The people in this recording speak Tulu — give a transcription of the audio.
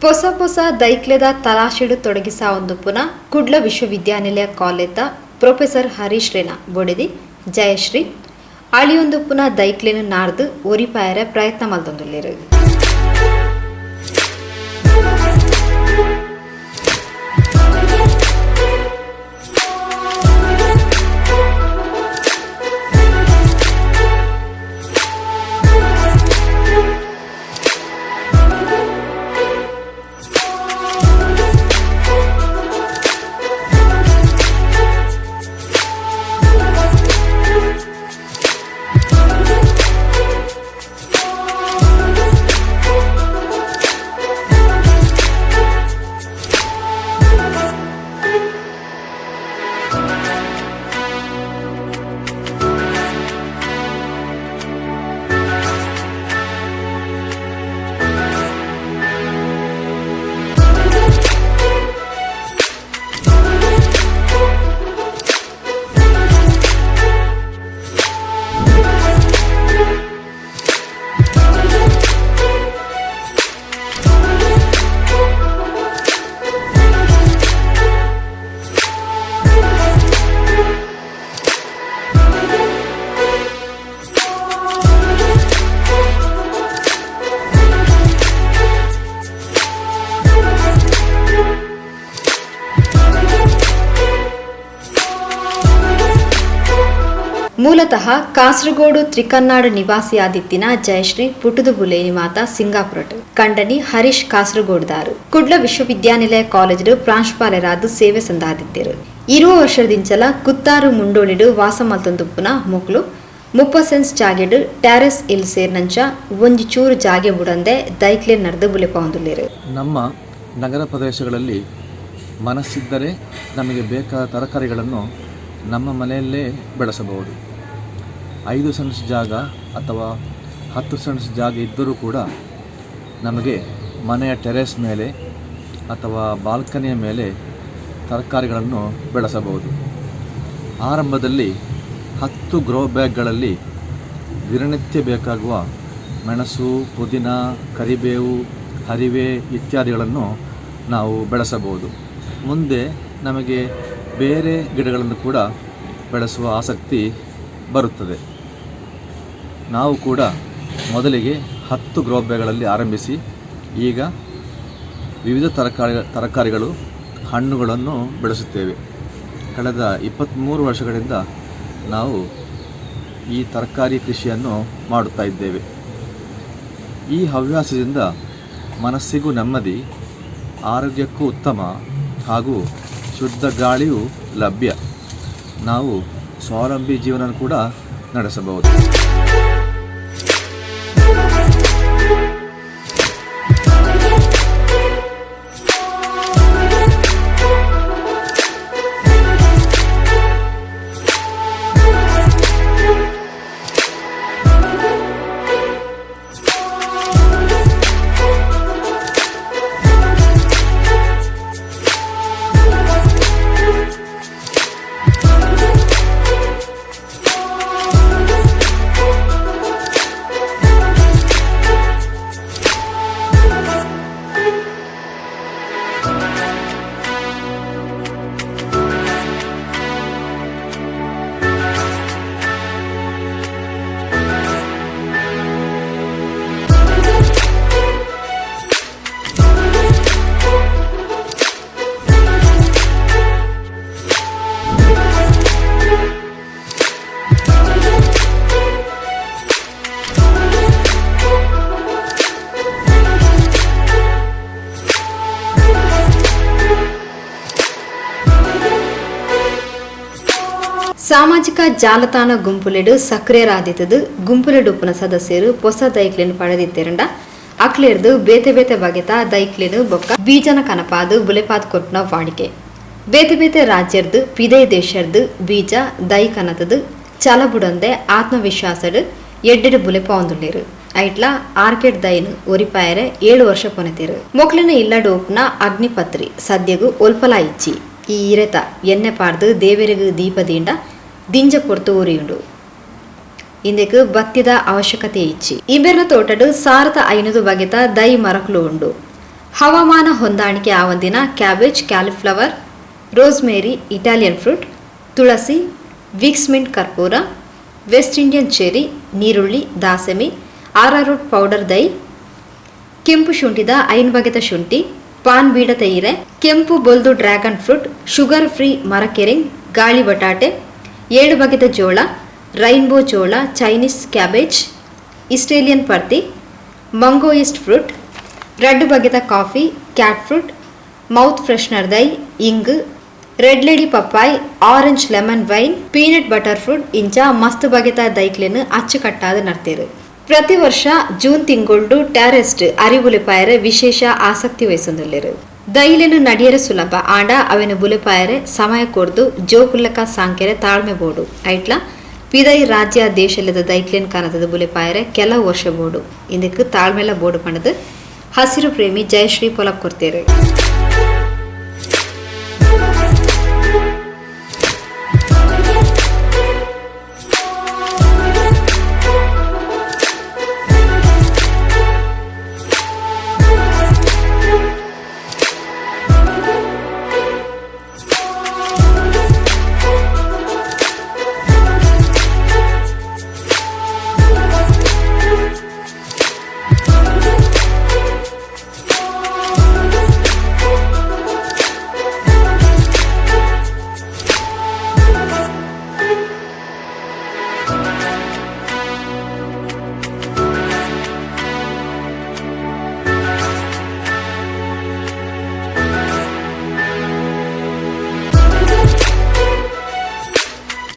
ಪೊಸ ಪೊಸ ದೈಕ್ಲೆದ ತಲಾಶೆಡ್ ತೊಡಗಿಸಾವೊಂದುಪ್ಪುನ ಕುಡ್ಲ ವಿಶ್ವವಿದ್ಯಾನಿಲಯ ಕಾಲೇಜ್ದ ಪ್ರೊಫೆಸರ್ ಹರೀಶ್ ರೆನ ಬೊಡೆದಿ ಜಯಶ್ರೀ ಅಳಿಯೊಂದುಪ್ಪುನ ದೈಕ್ಲೆನ್ ನಾಡ್ದ್ ಒರಿಪಾಯೆರೆ ಪ್ರಯತ್ನ ಮಲ್ತೊಂದುಲ್ಲೆರ್. ಮೂಲತಃ ಕಾಸರಗೋಡು ತ್ರಿಕನ್ನಾಡು ನಿವಾಸಿಯಾದಿತ್ತಿನ ಜಯಶ್ರೀ ಪುಟ್ಟುದು ಬುಲೆಯಿನಿ ಮಾತ ಸಿಂಗಾಪುರಟ್. ಕಂಡನಿ ಹರೀಶ್ ಕಾಸರಗೋಡುದಾರ್. ಕುಡ್ಲ ವಿಶ್ವವಿದ್ಯಾನಿಲಯ ಕಾಲೇಜ್ಡ್ ಪ್ರಾಂಶುಪಾಲೆರಾದ್ ಸೇವೆ ಸಂದಾದಿತ್ತೆರ್. ಇರ್ವ ವರ್ಷರ್ದಿಂಚಲ ಕುತ್ತಾರು ಮುಂಡೋಳಿಡ್ ವಾಸ ಮಲ್ತೊಂದುಪ್ಪುನ ಮೊಕುಲು 30 ಸೆನ್ಸ್ ಜಾಗೆಡ್ ಟ್ಯಾರೆಸ್ ಇಲ್ಲ್ ಸೇರಿನಂಚ ಒಂಜಿ ಚೂರು ಜಾಗೆ ಬುಡಂದೆ ದೈಕ್ಲೆನ್ ನಡ್ದ್ ಬುಲೆಪಾವೊಂದುಲ್ಲೆರ್. ನಮ್ಮ ನಗರ ಪ್ರದೇಶಗಳಲ್ಲಿ ಮನಸ್ಸಿದ್ದರೆ ನಮಗೆ ಬೇಕಾದ ತರಕಾರಿಗಳನ್ನು ನಮ್ಮ ಮನೆಯಲ್ಲೇ ಬೆಳೆಸಬಹುದು. 5 ಸೆಂಟ್ಸ್ ಜಾಗ ಅಥವಾ 10 ಸೆಂಟ್ಸ್ ಜಾಗ ಇದ್ದರೂ ಕೂಡ ನಮಗೆ ಮನೆಯ ಟೆರೆಸ್ ಮೇಲೆ ಅಥವಾ ಬಾಲ್ಕನಿಯ ಮೇಲೆ ತರಕಾರಿಗಳನ್ನು ಬೆಳೆಸಬಹುದು. ಆರಂಭದಲ್ಲಿ 10 ಗ್ರೋ ಬ್ಯಾಗ್ಗಳಲ್ಲಿ ದಿನನಿತ್ಯ ಬೇಕಾಗುವ ಮೆಣಸು, ಪುದೀನ, ಕರಿಬೇವು, ಹರಿವೆ ಇತ್ಯಾದಿಗಳನ್ನು ನಾವು ಬೆಳೆಸಬಹುದು. ಮುಂದೆ ನಮಗೆ ಬೇರೆ ಗಿಡಗಳನ್ನು ಕೂಡ ಬೆಳೆಸುವ ಆಸಕ್ತಿ ಬರುತ್ತದೆ. ನಾವು ಕೂಡ ಮೊದಲಿಗೆ 10 ಗ್ರೋ ಬ್ಯಾಗ್ಗಳಲ್ಲಿ ಆರಂಭಿಸಿ ಈಗ ವಿವಿಧ ತರಕಾರಿಗಳು, ಹಣ್ಣುಗಳನ್ನು ಬೆಳೆಸುತ್ತೇವೆ. ಕಳೆದ 23 ವರ್ಷಗಳಿಂದ ನಾವು ಈ ತರಕಾರಿ ಕೃಷಿಯನ್ನು ಮಾಡುತ್ತಾ ಇದ್ದೇವೆ. ಈ ಹವ್ಯಾಸದಿಂದ ಮನಸ್ಸಿಗೂ ನೆಮ್ಮದಿ, ಆರೋಗ್ಯಕ್ಕೂ ಉತ್ತಮ ಹಾಗೂ ಶುದ್ಧ ಗಾಳಿಯೂ ಲಭ್ಯ. ನಾವು ಸ್ವಾವಲಂಬಿ ಜೀವನ ಕೂಡ ನಡೆಸಬಹುದು. ಸಾಮಾಜಿಕ ಜಾಲತಾಣ ಗುಂಪುಲೆಡ್ ಸಕ್ರಿಯರಾದಿತ್ತದು ಗುಂಪುಲೆಡ್ ಉಪ್ಪುನ ಸದಸ್ಯರು ಪೊಸ ದೈಕ್ಲೆನ್ ಪಡೆದಿತ್ತೆರಂಡ ಅಕ್ಲೆರ್ದ್ ಬೇತೆ ಬೇತೆ ಬಗೆತ ದೈಕ್ಲೆನ್ ಬೊಕ್ಕ ಬೀಜನ ಕನಪಾದ್ ಬುಲೆಪಾದ್ ಕೊರ್ಪುನ ವಾಡಿಕೆ. ಬೇತೆ ಬೇತೆ ರಾಜ್ಯರ್ದ್ ಪಿದಯಿ ದೇಶರ್ದ್ ಬೀಜ ದೈ ಕನತ್ದ್ ಛಲ ಬುಡಂದೆ ಆತ್ಮವಿಶ್ವಾಸಡ್ ಎಡ್ಡೆಡ್ ಬುಲೆಪಾವೊಂದುಲ್ಲೆರ್. ಐಟ್ಲಾ ಆರ್ಕಿಡ್ ದೈನ್ ಒರಿಪಾಯೆರೆ ಏಳ್ ವರ್ಷ ಪೊನೆತೆರ್. ಮೊಕ್ಲೆನ ಇಲ್ಲಡ್ ಉಪ್ಪುನ ಅಗ್ನಿಪತ್ರಿ ಸದ್ಯಗ್ ಒಲ್ಪಲಾ ಇಜ್ಜಿ. ಈ ಇರೆತ ಎಣ್ಣೆ ಪಾಡ್ದ್ ದೇವೆರೆಗ್ ದೀಪ ದೀಂಡ ದಿಂಜ ಪೊರ್ತು ಒರಿಯುಂಡು. ಇಂದೆಕ್ ಬತ್ತಿದ ಅವಶ್ಯಕತೆ ಇಜ್ಜಿ. ಇಂಬೆರ್ನ ತೋಟಡ್ 1500 ಬಗೆತ ದೈ ಮರಕುಲು ಉಂಡು. ಹವಾಮಾನ ಹೊಂದಾಣಿಕೆ ಆವಂದಿನ cabbage, cauliflower, rosemary, Italian fruit, ತುಳಸಿ, ವಿಕ್ಸ್ ಮಿಂಟ್ ಕರ್ಪೂರ, ವೆಸ್ಟ್ ಇಂಡಿಯನ್ ಚೆರಿ, ನೀರುಳ್ಳಿ, ದಾಸೆಮಿ, ಆರಾರೂಟ್ ಪೌಡರ್ ದೈ, ಕೆಂಪು ಶುಂಠಿದ 5 ಬಗೆತ ಶುಂಠಿ, ಪಾನ್ ಬೀಡ ತೈರೆ, ಕೆಂಪು ಬೊಲ್ದು ಡ್ರ್ಯಾಗನ್ ಫ್ರೂಟ್, ಶುಗರ್ ಫ್ರೀ ಮರಕೆರಿಂಗ್, ಗಾಳಿ ಬಟಾಟೆ, 7 ಬಗೆತ ಜೋಳ, ರೈನ್ಬೋ ಜೋಳ, ಚೈನೀಸ್ ಕ್ಯಾಬೇಜ್, ಇಸ್ರೇಲಿಯನ್ ಪರ್ತಿ, ಮಂಗೋಯಿಸ್ಟ್ ಫ್ರೂಟ್, 2 ಬಗೆತ coffee, cat fruit, mouth freshener ದೈ, ಇಂಗ್, red lady papaya, orange lemon wine, peanut butter fruit ಇಂಚ ಮಸ್ತ್ ಬಗೆತ ದೈಕ್ಲೆನ್ ಅಚ್ಚುಕಟ್ಟಾದ ನಡ್ತೇರು. ಪ್ರತಿ ವರ್ಷ ಜೂನ್ ತಿಂಗೊಳ್ಡು ಟ್ಯಾರೆಸ್ಟ್ ಅರಿಬುಲೆಪಾಯರೆ ವಿಶೇಷ ಆಸಕ್ತಿ ವಹಿಸೊಂದುಲ್ಲೆರ್. ದೈಲೆನು ನಡಿಯರೆ ಸುಲಭ ಆಂಡ ಅವೆನು ಬುಲೆಪಾಯರೆ ಸಮಯ ಕೊರ್ದು ಜೋಕುಲ್ಲಕ ಸಾಂಕೆರೆ ತಾಳ್ಮೆ ಬೋಡು. ಐಟ್ಲ ಪಿದೈ ರಾಜ್ಯ ದೇಶಲದ ದೈಕ್ಲೆನ್ ಕನತದ ಬುಲೆಪಾಯರೆ ಕೆಲವು ವರ್ಷ ಬೋಡು. ಇಂದಕ್ಕೆ ತಾಳ್ಮೆಲ ಬೋಡು ಪಂಡದು ಹಸಿರು ಪ್ರೇಮಿ ಜಯಶ್ರೀ ಪೊಲಬು ಕೊರ್ತೆರ್.